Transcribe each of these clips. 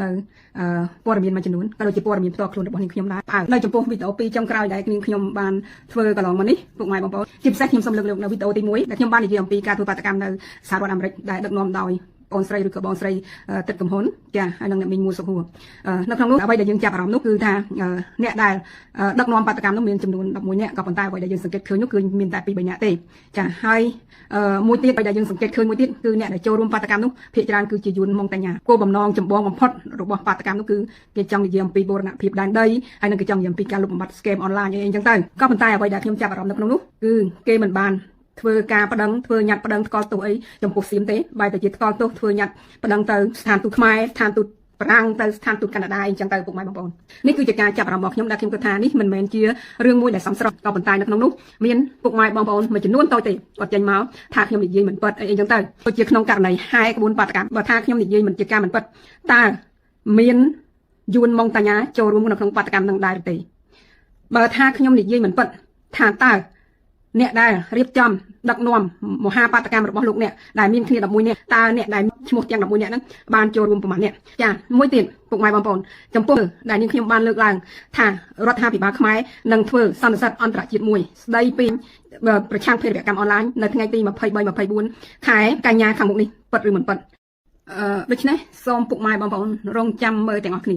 នៅព័ត៌មានមួយចំនួនក៏ដូចជាព័ត៌មានផ្ទាល់ខ្លួនរបស់នាងខ្ញុំដែរផ្អើនៅចំពោះវីដេអូពីរចុងក្រោយដែលនាងខ្ញុំបានធ្វើកន្លងមកនេះពុកម៉ែបងប្អូនជាពិសេសខ្ញុំសូមលើកនៅវីដេអូទី1ដែលខ្ញុំបាននិយាយអំពីការធ្វើបាតុកម្មនៅសហរដ្ឋអាមេរិកដែលដឹកនាំដោយបងស្រីឬក៏បងស្រីទឹកកំហ៊ុនចាហើយនិងអ្នកមីងមួសុខហួរនៅក្នុងនោះអ្វីដែលយើងចាប់អារម្មណ៍នោះគឺថាអ្នកដែលដឹកនាំបាតុកម្មនោះមានចំនួន11នាក់ក៏ប៉ុន្តែអ្វីដែលយើងសង្កេតឃើញនោះគឺមានតែ2 3នាក់ទេចាហើយមួយទៀតអ្វីដែលយើងសង្កេតឃើញមួយទៀតគឺអ្នកដែលចូលរួមបាតុកម្មនោះភាគច្រើនគឺជាយួនម៉ុងតាញ៉ាគោលបំណងចម្បងបំផុតរបស់បាតុកម្មនោះគឺគេចង់និយាយអំពីបូរណភាពដែនដីហើយនឹងគេចង់និយាយអំពីការលុបបំបាត់ scam online អីអញ្ចឹងទៅក៏ប៉ុន្តែអ្វីដែលខ្ញុំចាប់អារម្មណ៍នៅក្នុងនោះគឺគេមិនបានធ្វើការប្តឹងធ្វើញត្តិប្តឹងថ្កោលទោសអីចំពោះសៀមទេបែរតែជាថ្កោលទោសធ្វើញត្តិប្តឹងទៅស្ថានទូតខ្មែរស្ថានទូតបារាំងទៅស្ថានទូតកាណាដាអីចឹងទៅពុកម៉ែបងប្អូននេះគឺជាការចាប់អារម្មណ៍របស់ខ្ញុំដែលខ្ញុំគិតថានេះមិនមែនជារឿងមួយដែលសមស្របក៏ប៉ុន្តែនៅក្នុងនោះមានពុកម៉ែបងប្អូនមួយចំនួនតូចទេគាត់ចេញមកថាខ្ញុំនិយាយមិនពិតអីអីចឹងទៅដូចជាក្នុងករណីហែក្បួនបាតុកម្មបើថាខ្ញុំនិយាយមិនជាការមិនពិតតើមានយួនម៉ុងតាញ៉ាចូលរួមនៅក្នុងបាតុកម្មនឹងដែរឬទេបើថាខ្ញុំនិយាយមិនពិតថាតើអ្នកដែលរៀបចំដឹកនាំមហាបាតុកម្មរបស់លោកអ្នកដែលមានគ្នា11នាក់តើអ្នកដែលឈ្មោះទាំង11នាក់ហ្នឹងបានចូលរួមប្រមាណអ្នកចាមួយទៀតពុកម៉ែបងប្អូនចំពោះដែលនាងខ្ញុំបានលើកឡើងថារដ្ឋាភិបាលខ្មែរនឹងធ្វើសន្និសីទអន្តរជាតិមួយស្ដីពីប្រឆាំងភេរវកម្មអនឡាញនៅថ្ងៃទី23 24ខែកញ្ញាខាងមុខនេះពិតឬមិនពិតអឺដូច្នេះសូមពុកម៉ែបងប្អូនរងចាំមើលទាំងអស់គ្នា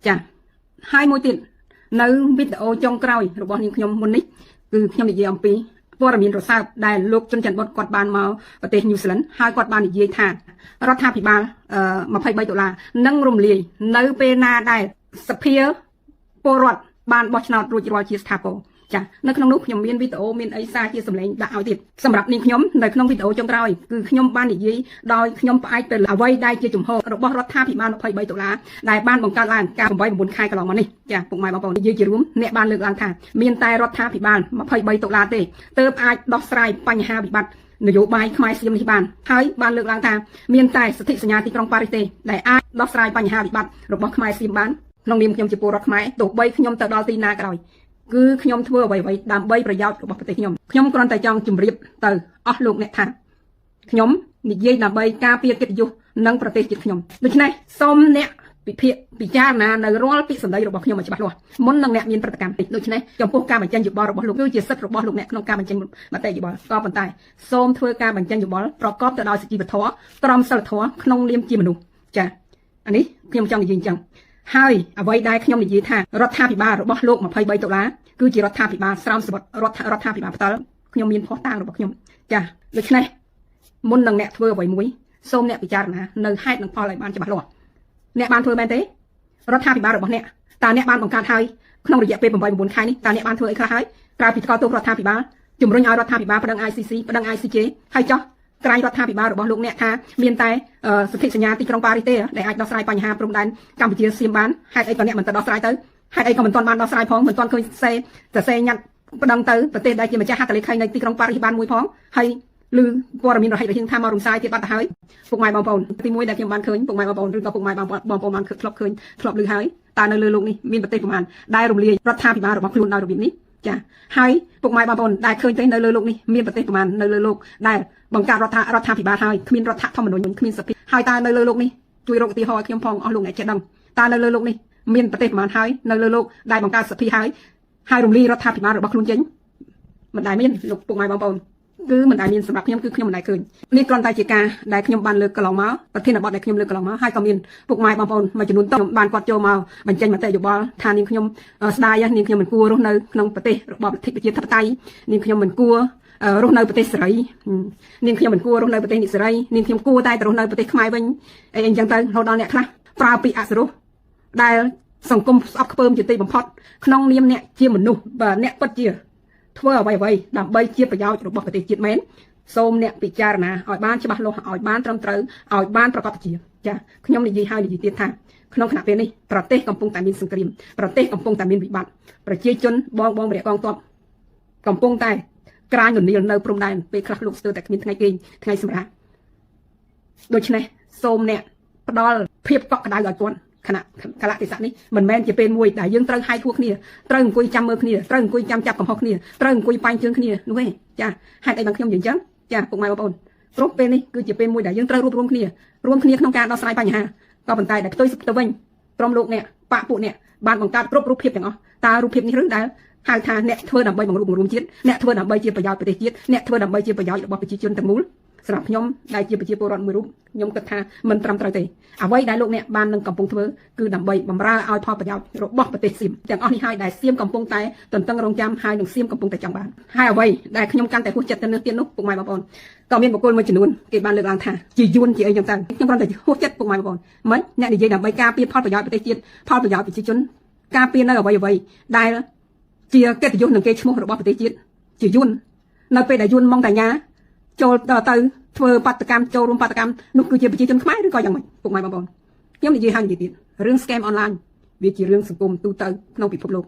ចាហើយមួយទៀតនៅវីដេអូចុងក្រោយរបស់នាងខ្ញុំមុននេះគឺខ្ញុំនិយាយអំពីព័ត៌មានរសើបដែលលោកជុនច័ន្ទបុតគាត់បានមកប្រទេសញូហ្សេឡង់ហើយគាត់បាននិយាយថារដ្ឋាភិបាល23ដុល្លារនឹងរំលាយនៅពេលណាដែលសភាពលរដ្ឋបានបោះឆ្នោតរួចរាល់ជាស្ថាពរចានៅក្នុងនោះខ្ញុំមានវីដេអូមានអីសារជាសម្លេងដាក់ឲ្យទៀតសម្រាប់នាងខ្ញុំនៅក្នុងវីដេអូចុងក្រោយគឺខ្ញុំបាននិយាយដោយខ្ញុំផ្អែកទៅអ្វីដែលជាជំហររបស់រដ្ឋាភិបាល23ដុល្លារដែលបានបង្កើតឡើងកាល8 9ខែកន្លងមកនេះចាពុកម៉ែបងប្អូននិយាយជារួមអ្នកបានលើកឡើងថាមានតែរដ្ឋាភិបាល23ដុល្លារទេទើបអាចដោះស្រាយបញ្ហាវិបត្តិនយោបាយខ្មែរសៀមនេះបានហើយបានលើកឡើងថាមានតែសន្ធិសញ្ញាទីក្រុងប៉ារីសទេដែលអាចដោះស្រាយបញ្ហាវិបត្តិរបស់ខ្មែរសៀមបានក្នុងនាមខ្ញុំជាពលរដ្ឋខ្មែរទោះបីខ្ញុំទៅដល់ទីណាក៏ដោយគឺខ្ញុំធ្វើអ្វីៗដើម្បីប្រយោជន៍របស់ប្រទេសខ្ញុំខ្ញុំគ្រាន់តែចង់ជម្រាបទៅអស់លោកអ្នកថាខ្ញុំនិយាយដើម្បីការពារកិត្តិយសនិងប្រទេសជាតិខ្ញុំដូច្នេះសូមអ្នកពិភាក្សាពិចារណានៅរាល់ពាក្យសម្ដីរបស់ខ្ញុំឲ្យច្បាស់លាស់មុននឹងអ្នកមានប្រតិកម្មដូច្នេះចំពោះការបញ្ចេញយោបល់របស់លោកគឺជាសិទ្ធិរបស់លោកអ្នកក្នុងការបញ្ចេញមតិយោបល់ក៏ប៉ុន្តែសូមធ្វើការបញ្ចេញយោបល់ប្រកបទៅដោយសុជីវធម៌ក្រមសីលធម៌ក្នុងនាមជាមនុស្សចាអានេះខ្ញុំចង់និយាយអញ្ចឹងហើយអ្វីដែលខ្ញុំនិយាយថារដ្ឋាភិបាលរបស់លោក23ដុល្លារគឺជារដ្ឋាភិបាលស្រោមសមុទ្ររដ្ឋរដ្ឋាភិបាលផ្ទាល់ខ្ញុំមានភស្តុតាងរបស់ខ្ញុំចាដូច្នេះមុននឹងអ្នកធ្វើអ្វីមួយសូមអ្នកពិចារណានៅហេតុនិងផលឲ្យបានច្បាស់លាស់អ្នកបានធ្វើមែនទេរដ្ឋាភិបាលរបស់អ្នកតើអ្នកបានបង្កើតហើយក្នុងរយៈពេល8 9ខែនេះតើអ្នកបានធ្វើអីខ្លះហើយក្រៅពីថ្កោលទោសរដ្ឋាភិបាលជំរុញឲ្យរដ្ឋាភិបាលប្តឹង ICC ប្តឹង ICJ ហើយចោះក្រែងរដ្ឋាភិបាលរបស់លោកអ្នកថាមានតែសន្ធិសញ្ញាទីក្រុងប៉ារីសទេដែលអាចដោះស្រាយបញ្ហាព្រំដែនកម្ពុជាសៀមបានហេតុអីក៏អ្នកមិនទៅដោះស្រាយទៅហេតុអីក៏មិនទាន់បានដោះស្រាយផងមិនទាន់ឃើញសេសរសេរញត្តិប្តឹងទៅប្រទេសដែលជាម្ចាស់ហត្ថលេខីនៃទីក្រុងប៉ារីសបានមួយផងហើយឬព័ត៌មានរហិតរហៀងថាមករំសាយទៀតបាត់ទៅហើយពុកម៉ែបងប្អូនទីមួយដែលខ្ញុំបានឃើញពុកម៉ែបងប្អូនឬក៏ពុកម៉ែបងប្អូនបានធ្លាប់ឃើញធ្លាប់ឮហើយតើនៅលើលោកនេះមានប្រទេសប្រមាណដែលរំលាយរដ្ឋាភិបាលរបស់ខ្លួនដោយរបៀបនេះចាហើយពុកម៉ែបងប្អូនដែលឃើញទេនៅលើលោកនេះមានប្រទេសប្រមាណនៅលើលោកដែលបង្កើតរដ្ឋរដ្ឋាភិបាលហើយគ្មានរដ្ឋធម្មនុញ្ញគ្មានសភាហើយតើនៅលើលោកនេះជួយរកឧទាហរណ៍ឲ្យខ្ញុំផងអស់លោកអ្នកចេះដឹងតើនៅលើលោកនេះមានប្រទេសប្រមាណហើយនៅលើលោកដែលបង្កើតសភាហើយហើយរំលាយរដ្ឋាភិបាលរបស់ខ្លួនចេញមិនដែលមានលោកពុកម៉ែបងប្អូនគឺមិនដែលមានសម្រាប់ខ្ញុំគឺខ្ញុំមិនដែលឃើញនេះគ្រាន់តែជាការដែលខ្ញុំបានលើកកន្លងមកប្រធានបទដែលខ្ញុំលើកកន្លងមកហើយក៏មានពុកម៉ែបងប្អូនមួយចំនួនតូចបានគាត់ចូលមកបញ្ចេញមតិយោបល់ថានាងខ្ញុំស្ដាយនាងខ្ញុំមិនគួររស់នៅក្នុងប្រទេសរបបលទ្ធិប្រជាធិបតេយ្យនាងខ្ញុំមិនគួររស់នៅប្រទេសសេរីនាងខ្ញុំមិនគួររស់នៅប្រទេសនិសេរីនាងខ្ញុំគួរតែទៅរស់នៅប្រទេសខ្មែរវិញអីអញ្ចឹងទៅរហូតដល់អ្នកខ្លះប្រើពាក្យអសរោះដែលសង្គមស្អប់ខ្ពើមជាទីបំផុតក្នុងនាមអ្នកជាមនុស្សបើអ្នកពិតជាធ្វើអ្វីអ្វីដើម្បីជាប្រយោជន៍របស់ប្រទេសជាតិមែនសូមអ្នកពិចារណាឲ្យបានច្បាស់លាស់ឲ្យបានត្រឹមត្រូវឲ្យបានប្រកបជាចាខ្ញុំនិយាយហើយនិយាយទៀតថាក្នុងខណៈពេលនេះប្រទេសកំពុងតែមានសង្គ្រាមប្រទេសកំពុងតែមានវិបត្តិប្រជាជនបងបងម្នាក់កងទ័ពកំពុងតែក្រាញននៀលនៅព្រំដែនពេលខ្លះលោកស្ទើរតែគ្មានថ្ងៃគេងថ្ងៃសម្រាប់ដូច្នេះសូមអ្នកផ្ដល់ភាពកក់ក្ដៅឲ្យគាត់ខណៈកលៈទេសៈនេះមិនមែនជាពេលមួយដែលយើងត្រូវហែកហួរគ្នាត្រូវអង្គុយចាំមើលគ្នាត្រូវអង្គុយចាំចាប់កំហុសគ្នាត្រូវអង្គុយប៉ែងជើងគ្នានោះទេចាហេតុអីបានខ្ញុំនិយាយអញ្ចឹងចាពុកម៉ែបងប្អូនព្រោះពេលនេះគឺជាពេលមួយដែលយើងត្រូវរួបរួមគ្នារួមគ្នាក្នុងការដោះស្រាយបញ្ហា ក៏ប៉ុន្តែដែលផ្ទុយទៅវិញក្រុមលោកអ្នកបាក់ពួកអ្នកបានបង្កើតគ្រប់រូបភាពទាំងអស់តើរូបភាពនេះឬដែលហៅថាអ្នកធ្វើដើម្បីបង្រួបបង្រួមជាតិអ្នកធ្វើដើម្បីជាប្រយោជន៍ប្រទេសជាតិអ្នកធ្វើដើម្បីជាប្រយោជន៍របស់ប្រជាជនទាំងមូលសម្រាប់ខ្ញុំដែលជាប្រជាពលរដ្ឋមួយរូបខ្ញុំគិតថាមិនត្រឹមត្រូវទេអ្វីដែលលោកអ្នកបាននឹងកំពុងធ្វើគឺដើម្បីបម្រើឲ្យផលប្រយោជន៍របស់ប្រទេសសៀមទាំងអស់នេះហើយដែលសៀមកំពុងតែទន្ទឹងរង់ចាំហើយនឹងសៀមកំពុងតែចង់បានហើយអ្វីដែលខ្ញុំកាន់តែហួសចិត្តទៅនឹងទៀតនោះពុកម៉ែបងប្អូនក៏មានបុគ្គលមួយចំនួនគេបានលើកឡើងថាជាយួនជាអីចឹងទៅខ្ញុំគ្រាន់តែហួសចិត្តពុកម៉ែបងប្អូនមិនអ្នកនិយាយដើម្បីការពារផលប្រយោជន៍ប្រទេសជាតិផលប្រយោជន៍ប្រជាជនការពារនៅអ្វីអ្វីដែលជាកិត្តិយសនិងកេរ្តិ៍ឈ្មោះរបស់ប្រទេសជាតិជាយួននៅពេលដែលយួនម៉ុងតាញ៉ាចូលទៅធ្វើបាតកម្មចូលរួមបាតកម្មនោះគឺជាប្រជាជនខ្មែរឬក៏យ៉ាងម៉េចពុកម៉ែបងប្អូនខ្ញុំនិយាយហើយនិយាយទៀតរឿង scam online វាជារឿងសង្គមទូទៅក្នុងពិភពលោក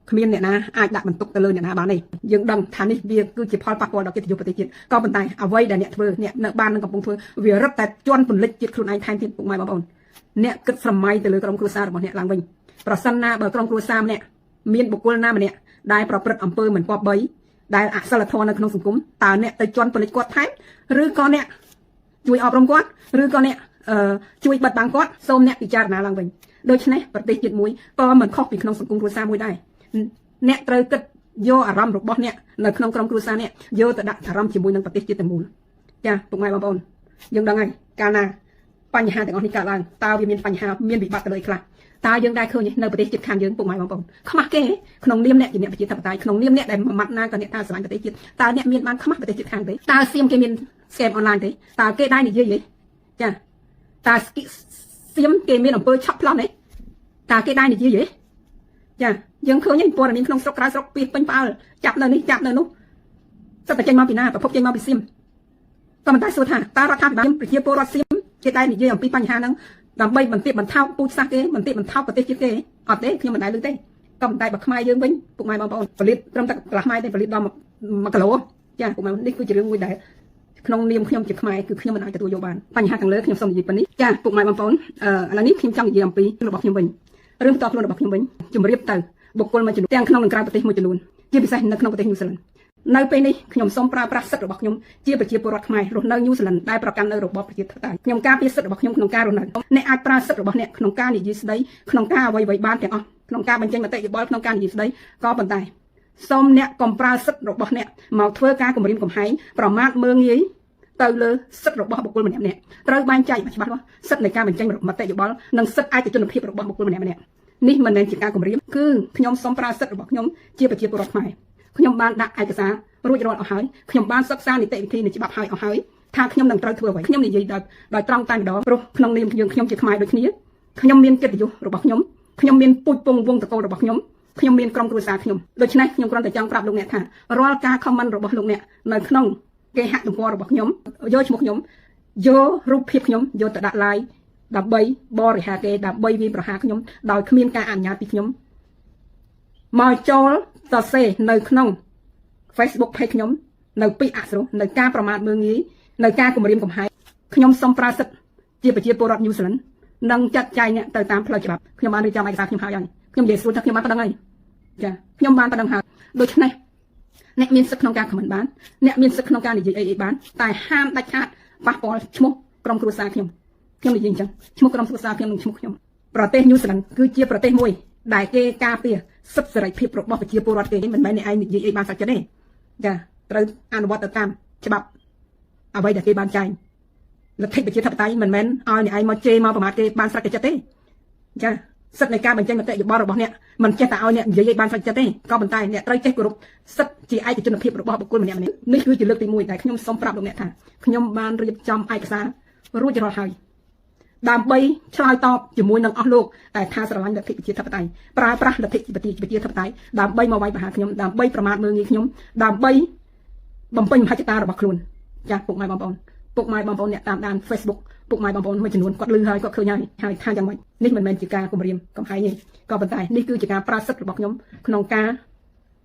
គ្មានអ្នកណាអាចដាក់បន្ទុកទៅលើអ្នកណាបានទេយើងដឹងថានេះវាគឺជាផលប៉ះពាល់ដល់កិត្តិយសប្រទេសជាតិក៏ប៉ុន្តែអ្វីដែលអ្នកធ្វើអ្នកនៅបាននឹងកំពុងធ្វើវារឹតតែជន់ពន្លិចជាតិខ្លួនឯងថែមទៀតពុកម៉ែបងប្អូនអ្នកគិតស្រមៃទៅលើក្រុមគ្រួសាររបស់អ្នកឡើងវិញប្រសិនណាបើក្រុមគ្រួសារម្នាក់មានបុគ្គលណាម្នាក់ដែលប្រព្រឹត្តអំពើមិនគប្បីដែលអសិលធម៌នៅក្នុងសង្គមតើអ្នកទៅជន់ពន្លិចគាត់ថែមឬក៏អ្នកជួយអប់រំគាត់ឬក៏អ្នកជួយបិទបាំងគាត់សូមអ្នកពិចារណាឡើងវិញដូច្នេះប្រទេសជាតិមួយក៏មិនខុសពីក្នុងសង្គមគ្រួសារមួយដែរអ្នកត្រូវគិតយកអារម្មណ៍របស់អ្នកនៅក្នុងក្រុមគ្រួសារអ្នកយកទៅដាក់អារម្មណ៍ជាមួយនឹងប្រទេសជាតិទាំងមូលចាពុកម៉ែបងប្អូនយើងដឹងហើយកាលណាបញ្ហាទាំងអស់នេះកើតឡើងតើវាមានបញ្ហាមានវិបត្តិទៅលើខ្លះតើយើងដែរឃើញនៅប្រទេសជិតខាងយើងពុកម៉ែបងប្អូនខ្មាស់គេក្នុងនាមអ្នកជាអ្នកប្រជាធិបតេយ្យក្នុងនាមអ្នកដែលមួយម៉ាត់ណាក៏អ្នកថាស្រឡាញ់ប្រទេសជាតិតើអ្នកមានបានខ្មាស់ប្រទេសជិតខាងទេតើសៀមគេមាន scam online ទេតើគេដែរនិយាយទេចាតើសៀមគេមានអំពើឆក់ប្លន់ទេតើគេដែរនិយាយទេចាយើងឃើញព័ត៌មានក្នុងស្រុកក្រៅស្រុកពីពេញផ្អើលចាប់នៅនេះចាប់នៅនោះសិតតែចេញមកពីណាប្រភពចេញមកពីសៀមក៏មិនតែសួរថាតើរដ្ឋាភិបាលប្រជាពលរដ្ឋសៀមគេដែរនិយាយអំពីបញ្ហាហ្នឹងដើម្បីបន្ទាបបន្ថោកពូជសាសន៍គេបន្ទាបបន្ថោកប្រទេសជាតិគេអត់ទេខ្ញុំមិនដែលឮទេក៏ប៉ុន្តែបើខ្មែរយើងវិញពុកម៉ែបងប្អូនផលិតត្រឹមតែកន្លះម៉ែទេផលិតដល់1គីឡូចាពុកម៉ែនេះគឺជារឿងមួយដែលក្នុងនាមខ្ញុំជាខ្មែរគឺខ្ញុំមិនអាចទទួលយកបានបញ្ហាខាងលើខ្ញុំសូមនិយាយប៉ុណ្នេះចាពុកម៉ែបងប្អូនអឺឥឡូវនេះខ្ញុំចង់និយាយអំពីរបស់ខ្ញុំវិញរឿងផ្ទាល់ខ្លួនរបស់ខ្ញុំវិញជម្រាបទៅបុគ្គលមួយចំនួនទាំងក្នុងនិងក្រៅប្រទេសមួយចំនួនជាពិសេសនៅក្នុងប្រទេសញូហ្សេឡង់នៅពេលនេះខ្ញុំសូមប្រើប្រាស់សិទ្ធិរបស់ខ្ញុំជាប្រជាពលរដ្ឋខ្មែររស់នៅញូហ្សេឡង់ដែលប្រកាន់នៅរបបប្រជាធិបតេយ្យខ្ញុំការពារសិទ្ធិរបស់ខ្ញុំក្នុងការរស់នៅអ្នកអាចប្រើសិទ្ធិរបស់អ្នកក្នុងការនិយាយស្ដីក្នុងការអ្វីៗបានទាំងអស់ក្នុងការបញ្ចេញមតិយោបល់ក្នុងការនិយាយស្ដីក៏ប៉ុន្តែសូមអ្នកកុំប្រើសិទ្ធិរបស់អ្នកមកធ្វើការគំរាមកំហែងប្រមាថមើលងាយទៅលើសិទ្ធិរបស់បុគ្គលម្នាក់ៗត្រូវបែងចែកច្បាស់លាស់សិទ្ធិនៃការបញ្ចេញមតិយោបល់និងសិទ្ធិឯកជនភាពរបស់បុគ្គលម្នាក់ៗនេះមិនមែនជាការគំរាមគឺខ្ញុំសូមប្រើសិទ្ធិរបស់ខ្ញុំជាប្រជាពលរដ្ឋខ្មែរខ្ញុំបានដាក់ឯកសាររួចរាល់អស់ហើយខ្ញុំបានសិក្សានីតិវិធីនៃច្បាប់ហើយអស់ហើយថាខ្ញុំនឹងត្រូវធ្វើអ្វីខ្ញុំនិយាយដោយត្រង់តែម្ដងព្រោះក្នុងនាមយើងខ្ញុំជាខ្មែរដូចគ្នាខ្ញុំមានកិត្តិយសរបស់ខ្ញុំខ្ញុំមានពូជពងវងតកូលរបស់ខ្ញុំខ្ញុំមានក្រុមគ្រួសារខ្ញុំដូច្នេះខ្ញុំគ្រាន់តែចង់ប្រាប់លោកអ្នកថារាល់ការ comment របស់លោកអ្នកនៅក្នុងគេហទំព័ររបស់ខ្ញុំយកឈ្មោះខ្ញុំយករូបភាពខ្ញុំយកទៅដាក់ live ដើម្បីបរិហាគេដើម្បីវាយប្រហារខ្ញុំដោយគ្មានការអនុញ្ញាតពីខ្ញុំមកចូលសរសេរនៅក្នុង Facebook page ខ្ញុំនៅពីអក្សរនៅការប្រមាថមើលងាយនៅការគំរាមកំហែងខ្ញុំសូមប្រើសិទ្ធិជាប្រជាពលរដ្ឋញូហ្សេឡង់និងចាត់ចែងអ្នកទៅតាមផ្លូវច្បាប់ខ្ញុំបានរៀបចំឯកសារខ្ញុំហើយហើយខ្ញុំនិយាយស្រួលថាខ្ញុំបានប្តឹងហើយចាខ្ញុំបានប្តឹងហើយដូច្នេះអ្នកមានសិទ្ធិក្នុងការ comment បានអ្នកមានសិទ្ធិក្នុងការនិយាយអីអីបានតែហាមដាច់ខាតប៉ះពាល់ឈ្មោះក្រុមគ្រួសារខ្ញុំខ្ញុំនិយាយអញ្ចឹងឈ្មោះក្រុមគ្រួសារខ្ញុំនិងឈ្មោះខ្ញុំប្រទេសញូហ្សេឡង់គឺជាប្រទេសមួយដែលគេការពារសិទ្ធិសេរីភាពរបស់ប្រជាពលរដ្ឋគេមិនមែនអ្នកឯងនិយាយអីបានសាច់ចិត្តទេចាត្រូវអនុវត្តទៅតាមច្បាប់អ្វីដែលគេបានចែងលទ្ធិប្រជាធិបតេយ្យមិនមែនឲ្យអ្នកឯងមកជេរមកប្រមាថគេបានស្រេចចិត្តទេចាសិទ្ធិនៃការបញ្ចេញមតិយោបល់របស់អ្នកមិនចេះតែឲ្យអ្នកនិយាយឲ្យបានស្រេចចិត្តទេក៏ប៉ុន្តែអ្នកត្រូវចេះគោរពសិទ្ធិជាឯកជនភាពរបស់បុគ្គលម្នាក់ៗនេះគឺជាលើកទី1ដែលខ្ញុំសូមប្រាប់លោកអ្នកថាខ្ញុំបានរៀបចំឯកសាររួចរាល់ហើយដើម្បីឆ្លើយតបជាមួយនឹងអស់លោកដែលថាស្រឡាញ់លទ្ធិប្រជាធិបតេយ្យប្រើប្រាស់លទ្ធិប្រជាធិបតេយ្យដើម្បីមកវាយប្រហារខ្ញុំដើម្បីប្រមាថមើលងាយខ្ញុំដើម្បីបំពេញមហិច្ឆតារបស់ខ្លួនចាពុកម៉ែបងប្អូនពុកម៉ែបងប្អូនអ្នកតាមដាន Facebook ពុកម៉ែបងប្អូនមួយចំនួនគាត់ឮហើយគាត់ឃើញហើយហើយថាយ៉ាងម៉េចនេះមិនមែនជាការគំរាមកំហែងទេក៏ប៉ុន្តែនេះគឺជាការប្រើសិទ្ធិរបស់ខ្ញុំក្នុងការ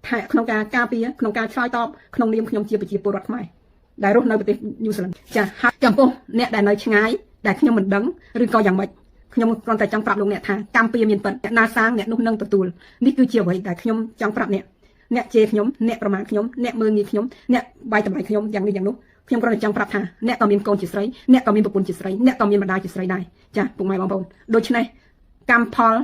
ថាក្នុងការការពារក្នុងការឆ្លើយតបក្នុងនាមខ្ញុំជាប្រជាពលរដ្ឋខ្មែរដែលរស់នៅប្រទេសញូហ្សេឡង់ចាហើយចំពោះអ្នកដែលនៅឆ្ងាយដែលខ្ញុំមិនដឹងឬក៏យ៉ាងម៉េចខ្ញុំគ្រាន់តែចង់ប្រាប់លោកអ្នកថាកម្មពៀមានពិតអ្នកណាសាងអ្នកនោះនឹងទទួលនេះគឺជាអ្វីដែលខ្ញុំចង់ប្រាប់អ្នកអ្នកជេរខ្ញុំអ្នកប្រមាថខ្ញុំអ្នកមើលងាយខ្ញុំអ្នកបាយតម្លៃខ្ញុំយ៉ាងនេះយ៉ាងនោះ ខ្ញុំគ្រាន់តែចង់ប្រាប់ថាអ្នកក៏មានកូនជាស្រីអ្នកក៏មានប្រពន្ធជាស្រីអ្នកក៏មានម្ដាយជាស្រីដែរចាពុកម៉ែបងប្អូនដូច្នេះកម្មផល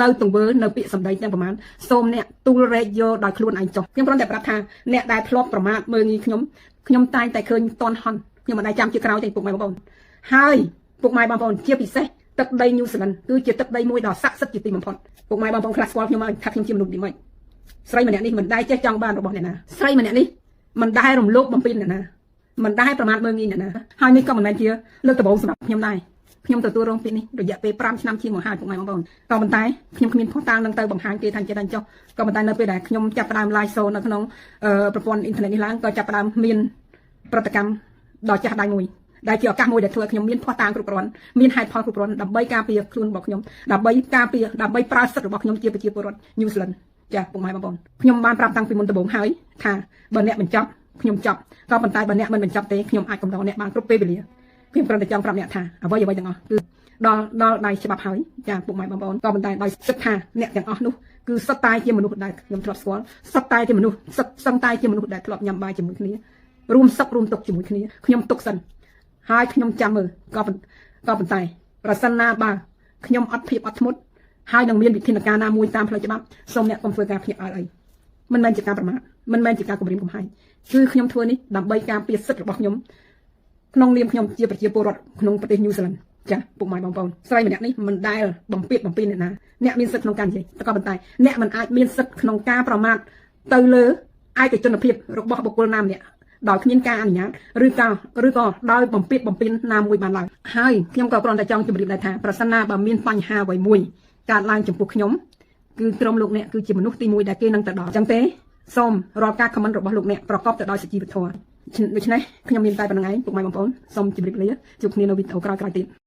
នៅទង្វើនៅពាក្យសម្ដីទាំងប្រមាណសូមអ្នកទូលរែកយកដោយខ្លួនឯងចុះខ្ញុំគ្រាន់តែប្រាប់ថាអ្នកដែលធ្លាប់ប្រមាថមើលងាយខ្ញុំខ្ញុំតែងតែឃើញតនហន់ខ្ញុំមិនដែលចាំជាក្រោយទេពុកម៉ែបងប្អូនហើយពុកម៉ែបងប្អូនជាពិសេសទឹកដីញូហ្សេឡង់គឺជាទឹកដីមួយដ៏ស័ក្តិសិទ្ធិជាទីបំផុតពុកម៉ែបងប្អូនខ្លះស្គាល់ខ្ញុំហើយថាខ្ញុំជាមនុស្សនេះមិនស្រីម្នាក់នេះមិនដែលចេះចង់បានរបស់អ្នកណាស្រីម្នាក់នេះមិនដែលរំលោភបំពានអ្នកណាមិនដែលប្រមាថមើលងាយអ្នកណាហើយនេះក៏មិនមែនជាលើកដំបូងសម្រាប់ខ្ញុំដែរខ្ញុំទទួលរងពីនេះរយៈពេល5ឆ្នាំជាងមកហើយពុកម៉ែបងប្អូនក៏ប៉ុន្តែខ្ញុំគ្មានភស្តុតាងនឹងទៅបង្ហាញគេថាចេះតែចុះក៏ប៉ុន្តែនៅពេលដែលខ្ញុំចាប់ផ្ដើម live show នៅក្នុងប្រព័ន្ធអ៊ីនធឺណិតនេះឡើងក៏ចាប់ផ្ដើមមានប្រតិកម្មដ៏ចាស់ដៃមួយដែលជាឱកាសមួយដែលធ្វើឲ្យខ្ញុំមានភស្តុតាងគ្រប់គ្រាន់មានហេតុផលគ្រប់គ្រាន់ដើម្បីការពារខ្លួនរបស់ខ្ញុំដើម្បីការពារដើម្បីប្រើសិទ្ធិរបស់ខ្ញុំជាប្រជាពលរដ្ឋញូហ្សេឡង់ចាពុកម៉ែបងប្អូនខ្ញុំបានប្រាប់តាំងពីមុនដំបូងហើយថាបើអ្នកបញ្ចប់ខ្ញុំចប់ក៏ប៉ុន្តែបើអ្នកមិនបញ្ចប់ទេខ្ញុំអាចកំដរអ្នកបានគ្រប់ពេលវេលាខ្ញុំគ្រាន់តែចង់ប្រាប់អ្នកថាអ្វីអ្វីទាំងអស់គឺដល់ដល់ដៃច្បាប់ហើយចាពុកម៉ែបងប្អូនក៏ប៉ុន្តែដោយគិតថាអ្នកទាំងអស់នោះគឺសុទ្ធតែជាមនុស្សដែលខ្ញុំធ្លាប់ស្គាល់សុទ្ធតែជាមនុស្សសុទ្ធសឹងតែជាមនុស្សដែលធ្លាប់ញ៉ាំបាយជាមួយគ្នារួមសុខរួមទុក្ខជាមួយគ្នាខ្ញុំទុកសិនហើយខ្ញុំចាំមើលក៏ក៏ប៉ុន្តែប្រសិនណាបើខ្ញុំអត់ភាពអត់ធ្មត់ហើយនឹងមានវិធានការណាមួយតាមផ្លូវច្បាប់សូមអ្នកកុំធ្វើការភ្ញាក់ផ្អើលអីមិនមែនជាការប្រមាថមិនមែនជាការគំរាមកំហែងគឺខ្ញុំធ្វើនេះដើម្បីការពារសិទ្ធិរបស់ខ្ញុំក្នុងនាមខ្ញុំជាប្រជាពលរដ្ឋក្នុងប្រទេសញូហ្សេឡង់ចាពុកម៉ែបងប្អូនស្រីម្នាក់នេះមិនដែលបំពាតបំពានអ្នកណាអ្នកមានសិទ្ធិក្នុងការនិយាយក៏ប៉ុន្តែអ្នកមិនអាចមានសិទ្ធិក្នុងការប្រមាថទៅលើឯកជនភាពរបស់បុគ្គលណាម្នាក់ដោយគ្មានការអនុញ្ញាតឬក៏ឬក៏ដោយបំពាតបំពានណាមួយបានឡើយហើយខ្ញុំក៏គ្រាន់តែចង់ជម្រាបដែរថាប្រសិនណាបើមានបញ្ហាអ្វីមួយកើតឡើងចំពោះខ្ញុំគឺក្រុមលោកអ្នកគឺជាមនុស្សទីមួយដែលគេនឹងទៅដល់អញ្ចឹងទេសូមរាល់ការ comment របស់លោកអ្នកប្រកបទៅដោយសុជីវធម៌ដូច្នេះខ្ញុំមានតែប៉ុណ្្នឹងឯងពុកម៉ែបងប្អូនសូមជម្រាបលាជួបគ្នានៅវីដេអូក្រោយៗទៀត។